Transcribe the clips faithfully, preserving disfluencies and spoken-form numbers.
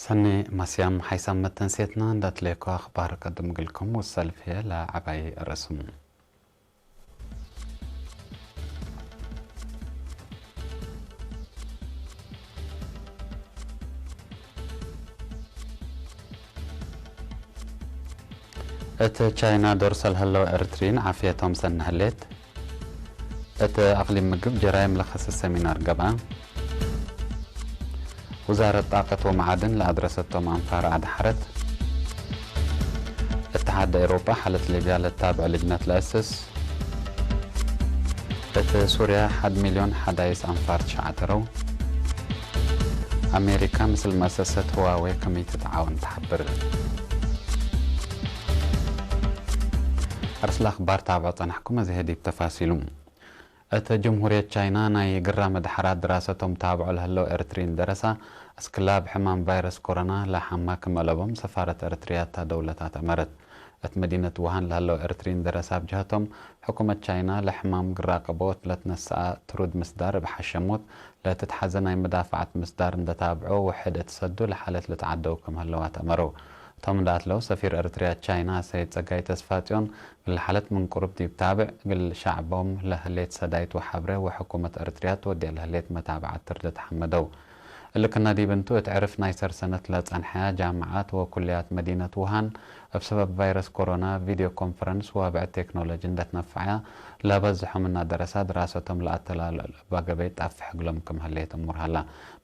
ሰኒ ማስያም ሓይሳም መተንሴትና እንዳትሌኮ አኽባር ቀድም ግልኩም ወሰልፍ ህዬ ለዐባይ ርእስም። እት ቻይና ዶርሰ ለህለው ኤርትርዪን ዓፍየቶም ሰኒ ህሌት። እት አቅሊም ምግብ ጀራይም ለኸስስ ሰሚናር ገብአ። ውዛረት ጣቀት ወመዓድን ለአድረሰቶም አንፋር አድሐረት። እትሓድ ኤውሮጳ ሓለት ሊብያ ለታብዕ ልጅነት ለአስስ። እት ሱርያ ሐድ ሚልዮን ሐዳይስ አንፋር ትሸዓተረው። አሜሪካ ምስል መአሰሰት ህዋዌ ክም ኢትትዓወን ተሐብር። አርስለ አኽባር ታብዖ ጸናሕኩም፣ አዜ ዲብ ተፋሲሉ። እት ጅምሁርየት ቻይና ናይ ግራመ ደሐራት ድራሰቶም ታብዖ ለህለው ኤርትርዪን ደረሳ፣ አስክላብ ሕማም ቫይረስ ኮሮና ለሐማ ክም አለቦም ሰፋረት ኤርትርያ እታ ደውለት አትአመረት። እት መዲነት ውሃን ለህለው ኤርትርዪን ደረሳ ብጀሀቶም፣ ሕኩመት ቻይና ለሕማም ግራቀቦ እት ለትነሰአ ትሩድ ምስዳር እብ ሐሸሞት ለትትሐዘ ናይ መዳፈዐት ምስዳር እንደ ታብዖ፣ ውሕድ እት ሰዱ ለሓለት ልትዓደው ክም ህለው አትአመረው። እቶም እንደ አትለው ሰፊር ኤርትርያ ቻይና ሰይድ ጸጋይ ተስፋጽዮን፣ እግል ሓለት ምን ቅሩብ ዲብ ታብዕ፣ እግል ሸዕቦም ለህሌት ሰዳይት ወሐብሬ ወሕኩመት ኤርትርያ ትወዴ ለህሌት መታብዐት ትርድት ሐመደው። እሊ ክና ዲብ እንቱ፣ እት ዕርፍ ናይ ሰር ሰነት ለጸንሐያ ጃምዓት ወኩልያት መዲነት ውሃን፣ እብ ሰበብ ቫይረስ ኮሮና ቪድዮ ኮንፈረንስ ወአብዕድ ቴክኖሎጂ እንደ ትነፈዐያ፣ ለበዝሖ ምና ደረሳ ድራሰቶም ለአተላልአል እባ ገበይ ጣፍሕ እግሎም ክም ህሌት እሙር ሀላ።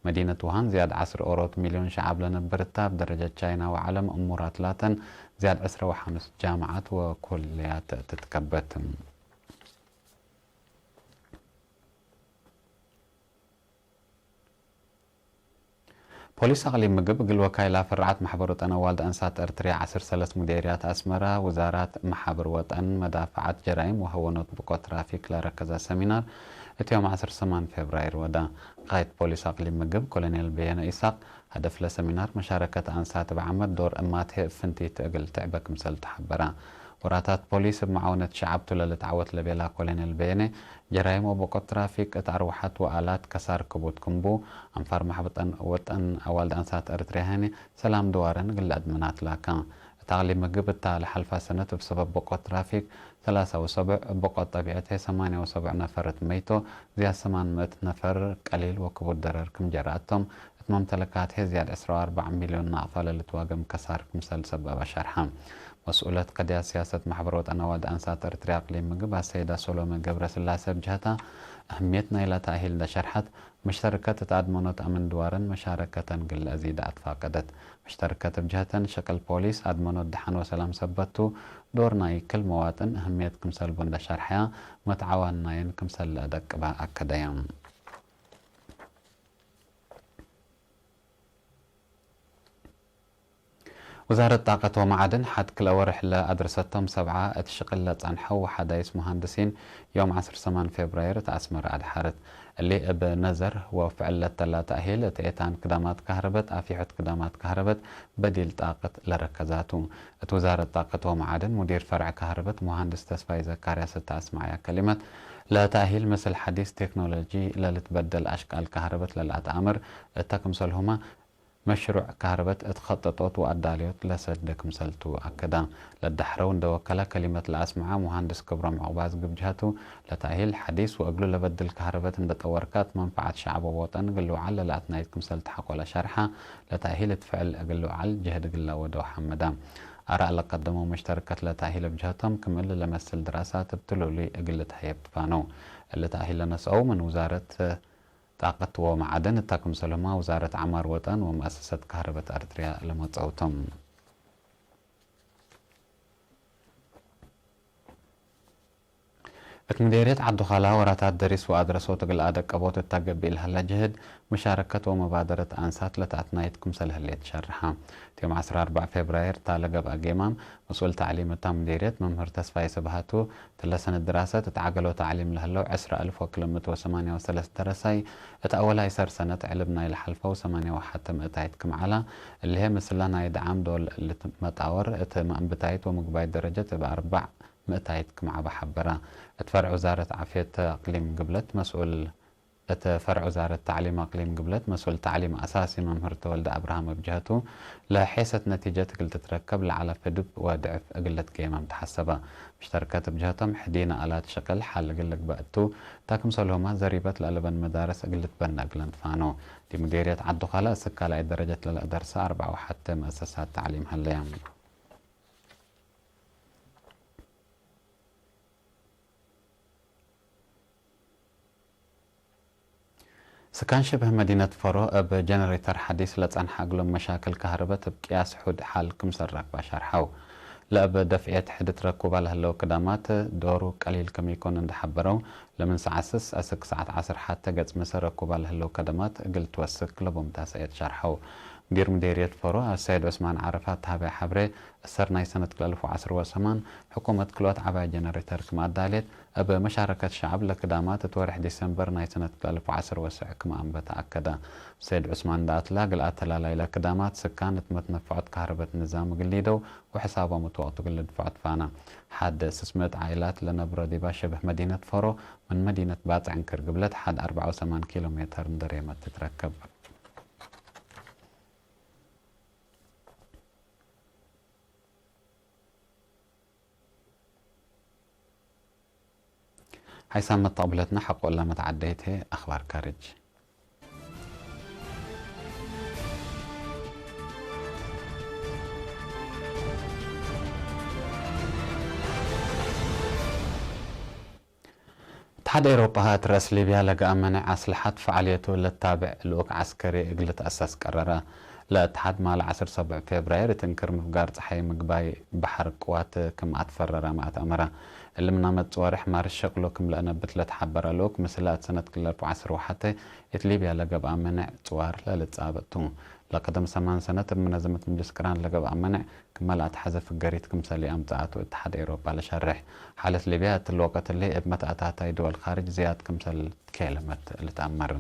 መዲነት ውሃን ዝያድ ዐስር ኦሮት ሚልዮን ሸዐብ ለነብር እታ፣ እብ ደረጀት ቻይና ወዓለም እሙራት ላተን ዝያድ ዕስረ ወሐምስ ጃምዓት ወኩልያት ትትከበት። ፖሊስ አቅሊም ምግብ እግል ወካይላ ፈራዓት ማሕበር ወጠን አዋልድ አንሳት ኤርትርያ ዐስር ሰለስ ሙዴርያት አስመራ፣ ውዛራት መሓብር ወጠን፣ መዳፈዓት ጀራይም ወሀወኖት ብቆት ትራፊክ ለረከዘ ሰሚናር እት ዮም ዐስር ሰማን ፌብራይር ወዳ። ቃይድ ፖሊስ አቅሊም ምግብ ኮሎኔል በየነ ኢሳቅ፣ ሀደፍ ለሰሚናር መሻረከት አንሳት እብ ዓመት ዶር እማትሄ እብ ፍንቲት እግል ትዕበ ክምሰል ተሐበረ። ወራታት ፖሊስ እብ መዓውነት ሸዐብ ቱ ለልትዓወት ለቤላ ኮሎኔል በየነ፣ ጀራይም ወቦቆት ትራፊክ እት አርወሐት ወአላት ከሳር ክቡድ ክምቡ፣ አንፋር ማሕበር ወጠን አዋልድ አንሳት ኤርትርያ ህኔ ሰላም ድዋረን እግል ለአድምና ትላካ። እት አቅሊም ምግብ እታ ለሐልፋ ሰነት እብ ሰበብ ቦቆት ትራፊክ ሰላሳ ወሰቡዕ፣ እብ ቦቆት ጠቢዐት ህይ ሰማንያ ወሰቡዕ ነፈር እት መይቶ፣ ዝያድ ሰማን ምእት ነፈር ቀሊል ወክቡድ ደረር ክም ጀረአቶም፣ እት መምተለካት ህይ ዝያድ ዕስራ ወአርበዕ ሚልዮን ናቅፋ ለልትዋገም ከሳር ክምሰል ሰበበ ሸርሐ። መስኡለት ቅድያት ሲያሰት ማሕበር ወጠን አዋልድ አንሳት ኤርትርያ አቅሊም ምግብ አሰይዳ ሶሎሜ ገብረስላሴ እብ ጀህታ፣ አህምየት ናይላ ተእሂል እንደ ሸርሐት፣ መሽተርከት እት አድመኖት አምን ድዋረን መሻረከተን እግል ለአዚድ አትፋቀደት። መሽተርከት እብ ጀህተን ሸቅል ፖሊስ፣ አድመኖት ደሐን ወሰላም ሰበት ቱ፣ ዶር ናይ ክል መዋጥን አህምየት ክምሰል ቡ እንደ ሸርሐያ፣ መትዓዋን ናይን ክምሰል ለአደቅበ አከደየ። ውዛረት ጣቀት ወመዓድን ሐድ ክልኤ ወርሕ ለአድረሰቶም ሰብዓ እት ሽቅል ለጸንሐው ወሐዳይስ ሙሃንድሲን ዮም ዐስር ሰማን ፌብራይር እት አስመረ አድሐረት። እሊ እብ ነዘር ወፍዕል ለተላ ተእሂል እት ኤታን ክዳማት ካህረበት፣ አፊሖት ክዳማት ካህረበት፣ በዲል ጣቀት ለረከዛቱ። እት ውዛረት ጣቀት ወመዓድን ሙዲር ፈርዕ ካህረበት ሙሃንድስ ተስፋይ ዘካርያስ እተ አስመዐያ ከሊመት፣ ለተእሂል ምስል ሐዲስ ቴክኖሎጂ ለልትበደል አሽቃል ካህረበት ለለአትአምር እተ ክምሰልሁመ፣ መሽሩዕ ካህርበት እት ኸጠጦት ወአዳልዮት ለሰድደ ክምሰል ቱ አከደ። ለዳሕረው እንደ ወከለ ከሊመት ለአስመዐ ሙሃንድስ ክብሮም ዑቅባዝጊ እብ ጀሀቱ፣ ለተእሂል ሐዲስ ወእግሉ ለበድል ካህርበት እንደ ጠወርከ እት መንፈዐት ሸዐብ ወወጠን እግል ልውዓል ለለአትናይት ክምሰል ተሐቆለ ሸርሐ። ለተእሂል እት ፍዕል እግል ልውዓል ጀህድ እግል ለወደው ሐመደ። አራእ ለቀደመው መሽተርከት ለተእሂል እብ ጀሀቶም ክም እሊ ለመስል ድራሳት እብ ትሉሉይ እግል ልትሀየብ ትፋነው። እሊ ተእሂል ለነስአው ምን ውዛረት ጣቀት ወመዓድን እተ ክምሰልሁመ ውዛረት ዐማር ወጠን ወመአሰሰት ካህርበት ኤርትርያ ለመጽአው ቶም። እት ምዴርየት ዐዱ ኻላ ወራታት ደሪስ ወአድረሶት እግል አደቀቦት እተ ገብእ ለሀለ ጅህድ፣ መሻረከት ወመባደረት አንሳት ለተአትናይት ክምሰል ህሌት ሸርሐ። እት ዮም ዐስራ አርበዕ ፌብራይር እታ ለገብአ ጌማም፣ መስኡል ተዕሊም እታ ምዴርየት መምህር ተስፋዬ ስብሃቱ፣ እትለ ሰነት ድራሰት እት ዐገሎ ተዕሊም ለህለው ዕስራ አልፍ ወክልኤ ምእት ወሰማንያ ወሰለስ ደረሳይ፣ እት አወላይ ሰር ሰነት ዕልብ ናይ ለሐልፈው ሰማንያ ወሐተ ምእታይት ክም ዐላ፣ እሊሄ ምስለ ናይ ደዓም ዶል ልትመጣወር፣ እት መአንብታይት ወምግባይት ደረጀት እብ አርበዕ ምእታይት ክም ዐበ ሐበረ። እት ፈርዕ ውዛረት ዓፍየት አቅሊም ግብለት መስኡል እት ፈርዕ ውዛረት ተዕሊም አቅሊም ግብለት መስኡል ተዕሊም አሳሲ መምህር ተወልደ አብርሃም እብ ጀህቱ፣ ለሔሰት ነቲጀት እግል ትትረከብ ለዐለ ፍድብ ወድዕፍ እግል ልትጌመም ተሐሰበ። ምሽተርከት እብ ጀህቶም፣ ሕዲነ አላት ሽቅል ሐል እግል ልግበእ እቱ፣ እታ ክምሰልሁመ ዘሪበት ለአለበን መዳርስ እግል ልትበነ እግለን ትፋኖ። ዲብ ሙዴርየት ዐዱ ካልእ እስክ ካልኣይ ደረጀት ለለአደርሰ አርበዕ ወሐቴ መአሰሳት ተዕሊም ሀለየ። ስካን ሽብህ መዲነት ፈሮ እብ ጀነሬተር ሐዲስ ለጸንሐ እግሎም መሻክል ካህርበት እብ ቅያስ ሑድ ሐል ክምሰል ረክበ ሸርሐው። ለእብ ደፍኤት ሕድ ትረኩባ ለህለው ክዳማት ዶሩ ቀሊል ክም ኢኮን እንዴ ሐበረው፣ ለምን ሰዓት ስስ አስክ ሰዓት ዐስር ሐቴ ገጽ ምሰ ረኩባ ለህለው ከደማት እግል ትወስክ ለቦም ታሰእየት ሸርሐው። ሙዲር ሙዴርየት ፈሮ አሰይድ ዑስማን ዓረፋት ተሀበ ሐብሬ፣ እሰር ናይ ሰነት ክልኤ አልፍ ወዐስር ወሰማን፣ ሕኩመት ክልኦት ዐባይ ጀነሬተር ክም አዳሌት፣ እብ መሻረከት ሸዐብ ለክዳማት እት ወሬሕ ዲሰምበር ናይ ሰነት ክልኤ አልፍ ወዐስር ወሰዕ ክም አንበተ አከደ። ሰይድ ዑስማን እንደ አትላ፣ እግል አተላላይ ለክዳማት ስካን እት መትነፈዖት ካህርበት ንዛም እግል ሊደው ወሕሳቦም እት ወቅቱ እግል ልድፈዑ ትፋነ። ሐድ ስስ ምእት ዓኢላት ለነብሮ ዲባ ሽብህ መዲነት ፈሮ፣ ምን መዲነት ባጽዕ እንክር ግብለት ሐድ አርበዕ ወሰማን ኪሎ ሜተር እንዴ ሬመት ትትረከብ። ሐይሳም መተቅብለትነ ሐቆ ለመትዓደይት ህዬ አኽባር ካርጅ። እትሓድ ኤውሮጳ እት ረአስ ሊብያ ለገአ መኔዕ አስለሐት ፈዓልየቱ ለታብዕ ልኡክ ዐስከሪ እግል ልትአሰስ ቀረረ። ለእትሓድ ማለ ዐስር ሰቡዕ ፌብራይር እት እንክር ምፍጋር ጸሓይ ምግባይ በሐር ቅዋት ክም አትፈረረመ አትአመረ። እሊ ምናመ ጽዋርሕ ማርሽ ሸቅሎ ክም ለአነብት ለተሐበረ ልኡክ፣ ምስለ እት ሰነት ክልኤ አልፍ ወዐስር ወሐቴ እት ሊብያ ለገብአ መኔዕ ጽዋር ለልጻበጥ ቱ። ለቀደም ሰማን ሰነት እብ መነዘመት ምጅልስ ቅራን ለገብአ መኔዕ ክመ ለአትሐዘ ፍገሪት ክምሰል ኢአምጽአቱ እትሓድ ኤውሮጳ ለሸርሕ። ሓለት ሊብያ እትሊ ወቀት እሊ እብ መትአታታይ ድወል ካርጅ ዝያድ ክምሰል ትኬለመት ልትአመር።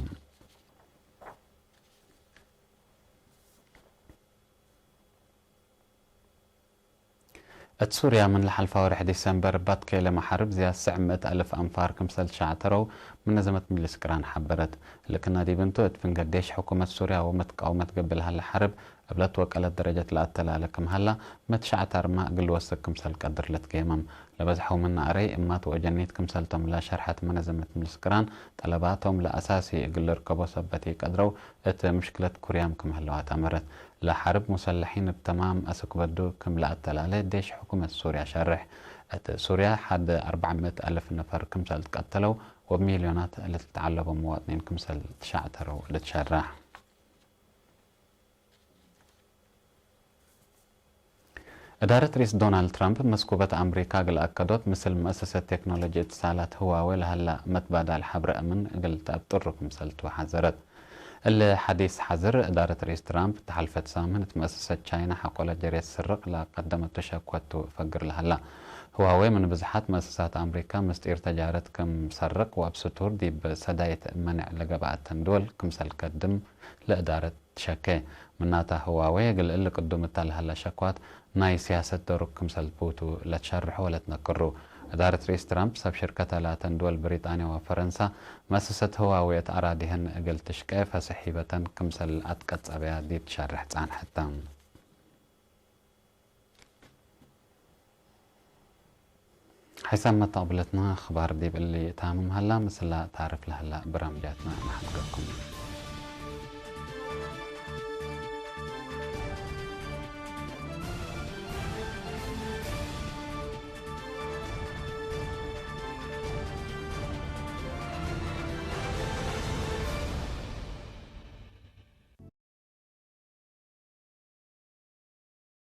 እት ሱርያ ምን ለሐልፋ ወርሕ ዲሰምበር እብ አትኬለመ ሐርብ ዝያድ ስዕ ምእት አልፍ አንፋር ክምሰል ትሸዕተረው መነዘመት ምጅልስ ቅራን ሐበረት። እሊ ክና ዲብ እንቱ፣ እት ፍንገ ዴሽ ሕኩመት ሱርያ ወመትቃውመት ገብእ ለሀለ ሐርብ እብ ለትወቀለት ደረጀት ለአተላለ ክም ሀላ፣ መትሸዕተርመ እግል ልወስክ ክምሰል ቀድር ልትጌመም። ለበዝሐው ምነ አረይ እማት ወአጀኒት ክምሰልቶም ለሸርሐት መነዘመት ምጅልስ ቅራን፣ ጠለባቶም ለአሳሲ እግል ልርከቦ ሰበት ኢቀድረው እት ምሽክለት ኩርያም ክም ህለው አትአመረት። ለሐርብ ሙሰለሒን እብ ተማም አስክበዱ ክም ለአተላለ ዴሽ ሕኩመት ሱርያ ሸርሕ። እት ሱርያ ሐድ አርበዕ ምእት አልፍ ነፈር ክምሰል ትቀተለው ወእብ ሚልዮናት ለልትዐለቦ መዋጥኒን ክምሰል ትሸዕተረው ልትሸረሕ። እዳረት ርኢስ ዶናልድ ትራምፕ መስኩበት አምሪካ እግል አከዶት፣ ምስል መአሰሰት ቴክኖሎጂ እትሳላት ህዋዌ ለሀላ መትባዳል ሐብረ አምን እግል ተአብጥሩ ክምሰልቱ ሐዘረት። እሊ ሐዲስ ሐዝር፣ እዳረት ርኢስ ትራምፕ እት ሐልፈት ሳምን እት መአሰሰት ቻይና ሐቆለ ጀሬት ስርቅ ለቀደመቱ ሸክወት ቱ ፈግር ለሀላ። ህዋዌ ምን ብዝሓት መአሰሳት አምሪካ ምስጢር ተጃረት ክም ሰርቅ ወአብ ስቱር ዲብ ሰዳይት መኔዕ ለገብአተን ድወል ክምሰል ከድም ለእዳረት ትሸኬ። ምናተ ህዋዌ እግል እሊ ቅዱም እተ ለሀለ ሸክዋት ናይ ሲያሰት ደሩክ ክምሰል ቡቱ ለትሸርሖ ወለትነክሩ። እዳረት ርኢስ ትራምፕ ሰብ ሽርከተ ላተን ድወል ብሪጣንያ ወፈረንሳ፣ መአሰሰት ህዋዌ እት አራዲሀን እግል ትሽቄ ፈሰሕ ሂበተን ክምሰል አትቀጸበያ ዲብ ትሸርሕ ጻንሐት ተ። ሐይሳም መተቅብለትነ አኽባር ዲብ እሊ ታምም ሀላ፣ ምስላ ታርፍ ለሀላ በራምጃትነ ነሐድገኩም።